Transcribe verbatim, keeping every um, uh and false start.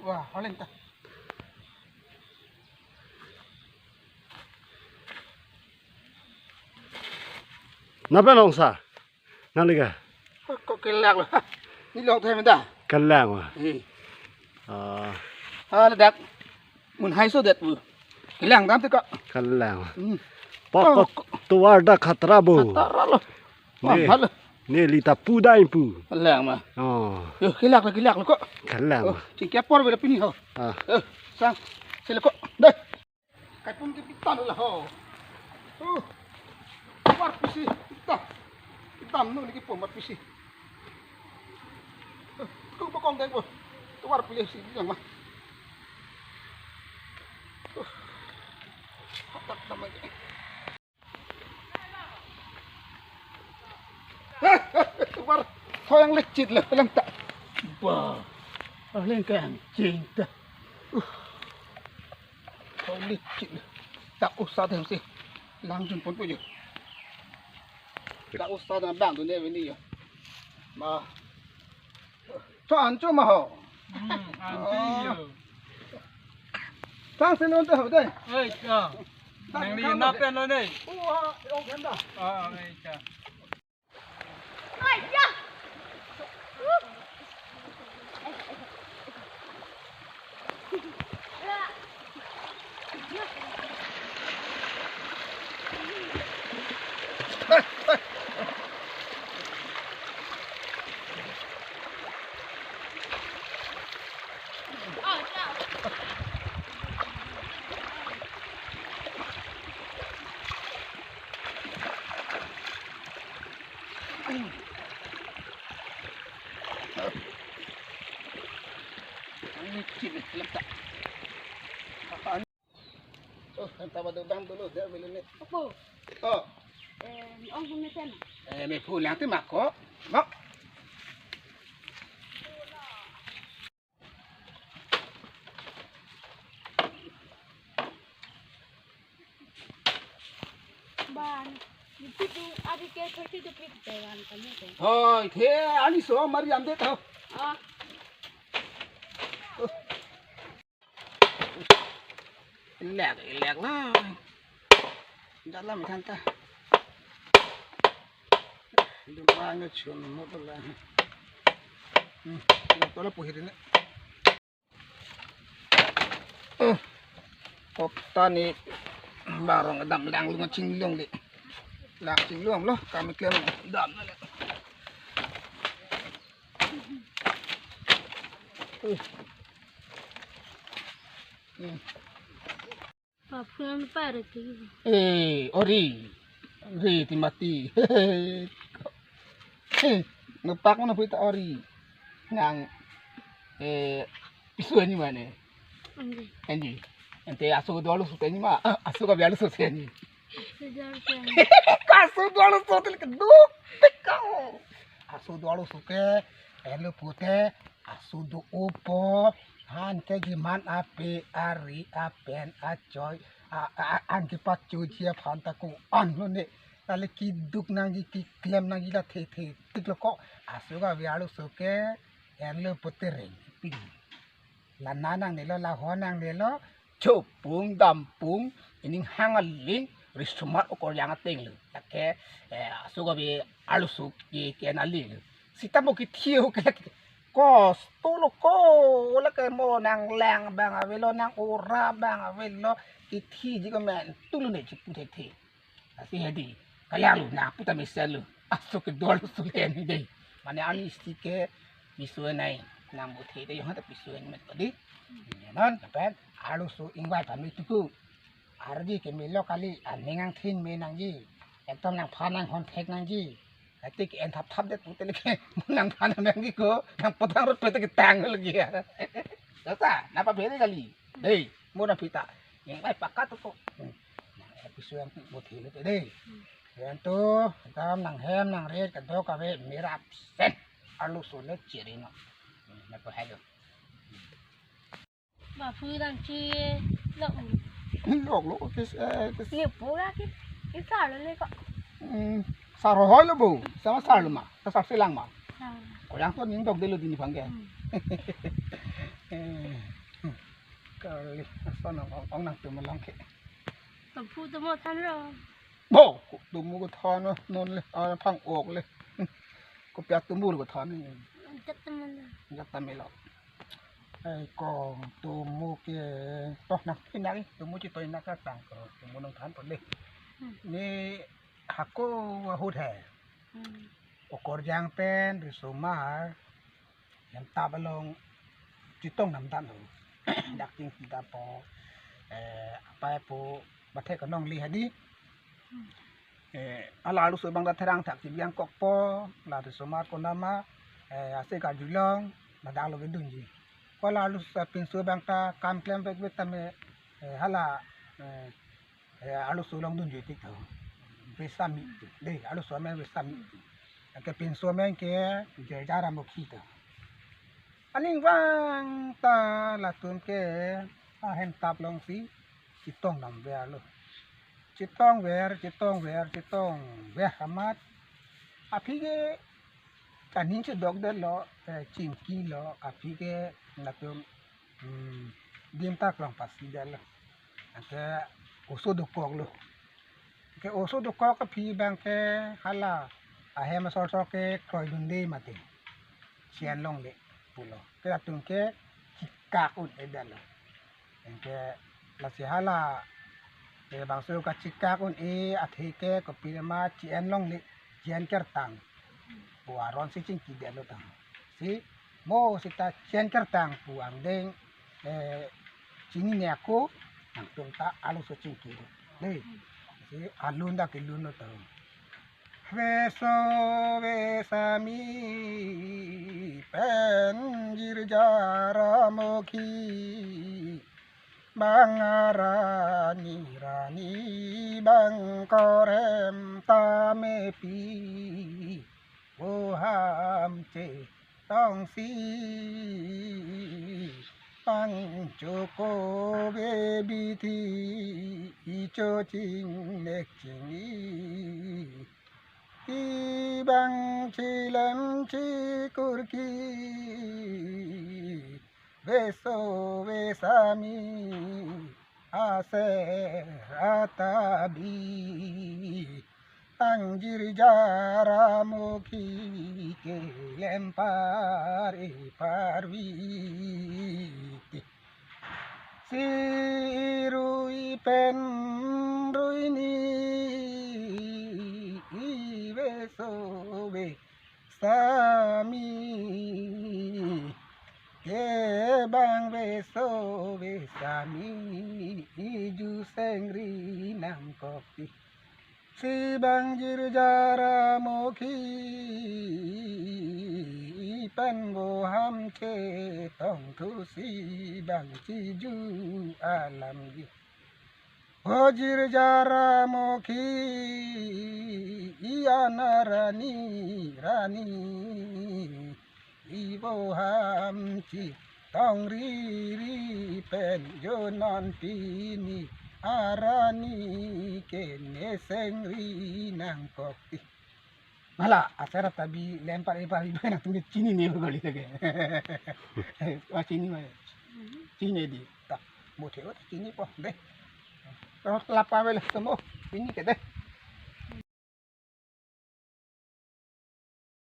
Wah, holen ta. Napa nong sa? Nang liga? Ko kelak lo. Ha, ni long thai menda. Kelak ma. Eh. Ah. Ah, ladak. Mun hai so det bu. Kelak dam te ko. Kelak ma. Hmm. Pok Oh, pok ko- tuar da khatra bu. Khatra lo. Wah, Ne. Halo. Ne lita pu dai pu. Kelak ma. Oh. Yo, kelak lo, kelak lo ko. Kelak Oh, ma. Chingkep por bela pini ho. Ah. Eh, sang. Sila ko. Dai. Kai pum ke pitan la ho. Uh. War pisi. Pitan. Pitan no ni ke pum war pisi. Uh. Kung bakong deng po. War pisi yang mah. Uh. Hatak damai. War. Ho yang lecit lah, lang tak. Wah. Paling kencing ta. Uh. Kau licin. Tak usah deh mesti. Langsung pun punya. Tak usah dengan bang tu ni ini ya. Ma. Cho an cho ma ho. Hmm, an cho Oh. Yo. Tang sen on tu ho deh. Oi, cho. Tang Nang di tang na deh. Pen lo deh. Wah, ong kan dah. Oh, oi, cho. Oh, anta ba dodam dolo, dia beli ni. Opo? Oh. Eh, ong pun mesen. Eh, me phu lang ti mako. Mak. Ban, itu tu ada ke thirty degree Taiwan kami tu. Hoi, the ani so mari amde tho. Ah. Ilek, ilek la. Dalam kan ta. Dumang chun mo to la. Hmm, to la puhir ni. Eh, kok ta ni barong dam lang lung chinglong le. Lang chinglong lo, kami klem dam na le. Eh. Hmm. Papuan pa reti. Eh, ori. Reti mati. Eh, nepak mana puita ori. Nang, eh, piso ni mana? Anji. Anji. Ante aso do alu sute ni ma. Ah, aso ka bialu sute ni. Aso do alu sute. Aso do alu sute ke duk. Pekau. Aso do alu suke. Elu pute. Aso do upo. Han ke jiman ape ari apen achoi. A, a, a, an ke pacho ji aphan ta ko an lo ne. Tale kiduk nangji kiklem nangji la the the tik lo ko. Aso ka bialu suke. Elu pute reng. Ping. La na nangnelo, la ho nangnelo, chopung, dampung, ining hang aling, risomar okor yang ateng lo. Lake, eh, aso ka bi alu suke ke na aling lo. Sita mo kithi ho ke lake. Kosto lo ko, lake mo nang lang bang avelo, nang ora bang avelo, kithi ji ko men, tulu ne chipu the the. Lasi hedi, kaya lo, na puta mesen lo. Aso ke dol sulen dei. Mane ani sti ke piso nai, nang buthe dei, yohan ta piso met ko dei. Non, kapen, alu so ingwai pami tuku. Ardi ke melo kali, aning angthin me nangji. Ekdom nang phan nang hon thek nangji. Ati ke en thap thap det pute leke, nang phan nangji ko, nang potang rot pete ke tang lagi ya. Dasa, napa beri kali. Dei, mo na pita. Ingwai pakat ko. Hmm. Nang episode yang mo thilo te dei. Yang tu, dam nang hem nang ret kadok kave merap sen. Alu sulet chiri no. Hmm, na po halo. Ba phu dang chi lok. Lok lok kis eh kis. Ni pu ga ki. Ki sar lo le ko. Hmm, sar hoi lo bo. Sama sar lo ma. Ka sar silang ma. Sar. Ko yang to ning dok de lo dini bang ke. Hmm. Eh, kali, ason ong, ong, ong nangtum along ke. Kapu tumo than ro. Bo, tumo ko than, non le, ah, phang ok le. Kopi atumo ko than. Jat teman. Jat tamilo. Ai kong tumo ke, toh nang, pinang, tumo chitoi nang katang ko, tumo nangthan po le. Hmm. Ne hako ahut he. Hmm. Okorjang pen risomar hemtap along chetong namdan ho. Dak chingki dampo, eh, apai apo, bathe kanong li hadi. Hmm. Eh, hala arloso abang ta therang thak si biang kokpo, la risomar konama, eh, ase karjulong, ladak lo kedunji. Ko la arloso pinso abang ta kam klem vekvek tame, eh, hala, eh, eh, arloso along dunji tik tho. Vesami tu. Dei, arloso amen Vesami tu. Ke pinso amen ke Jirja Ramokhi tho. Aning vang ta latum ke ahemtap along si chetong damver lo. Chetongver, chetongver, chetongver amat. Aphi ke kaning chedok det lo, eh, chingki lo, aphi ke latum, hmm, dim ta klong pasi det lo. Anke oso dokok lo. Ke oso dokok aphi abang ke hala ahem asor asor ke kroidunde mati. Chien longle pulo. Ke latum ke chikak un-e det lo. Anke lasi hala, eh, bangso kachikak un-e athe ke kopi ma chien longle, chien kertang pu aron si chingki det lo tang. Si mo seta chien kertang pu angdeng, eh, chinine ako, nangtum ta arloso chingki. Dei, si alun dak kelun lo tang. Veso Vesami pen Jirja Ramokhi, bang arani rani bang korem tame pi, voham chetongsi, bang chokove bithi, icho chingnek chingni, ibang chilem chikurki, Veso Vesami aser atabi, ang Jirja Ramokhi kelem par-e parvi. Si rui pen ruini, Veso Ve sami, ke bang Veso Vesami, iju sengri nangkokpi. Si bang Jirja Ramokhi pen voham chetongthusi, bang chiju alamji. O Jirja Ramokhi, i-an arani rani, ivoham chetong riri pen, jo non pini arani ke ne sengri nangkokpi. Mala, aser atabi lem par-e parvi, nangtum ke chinine kali lake. Wah, chini ma. Chini dei. Ta, mo the-o ta chinipo dei. Terus lapa bele temo, chini ke dei.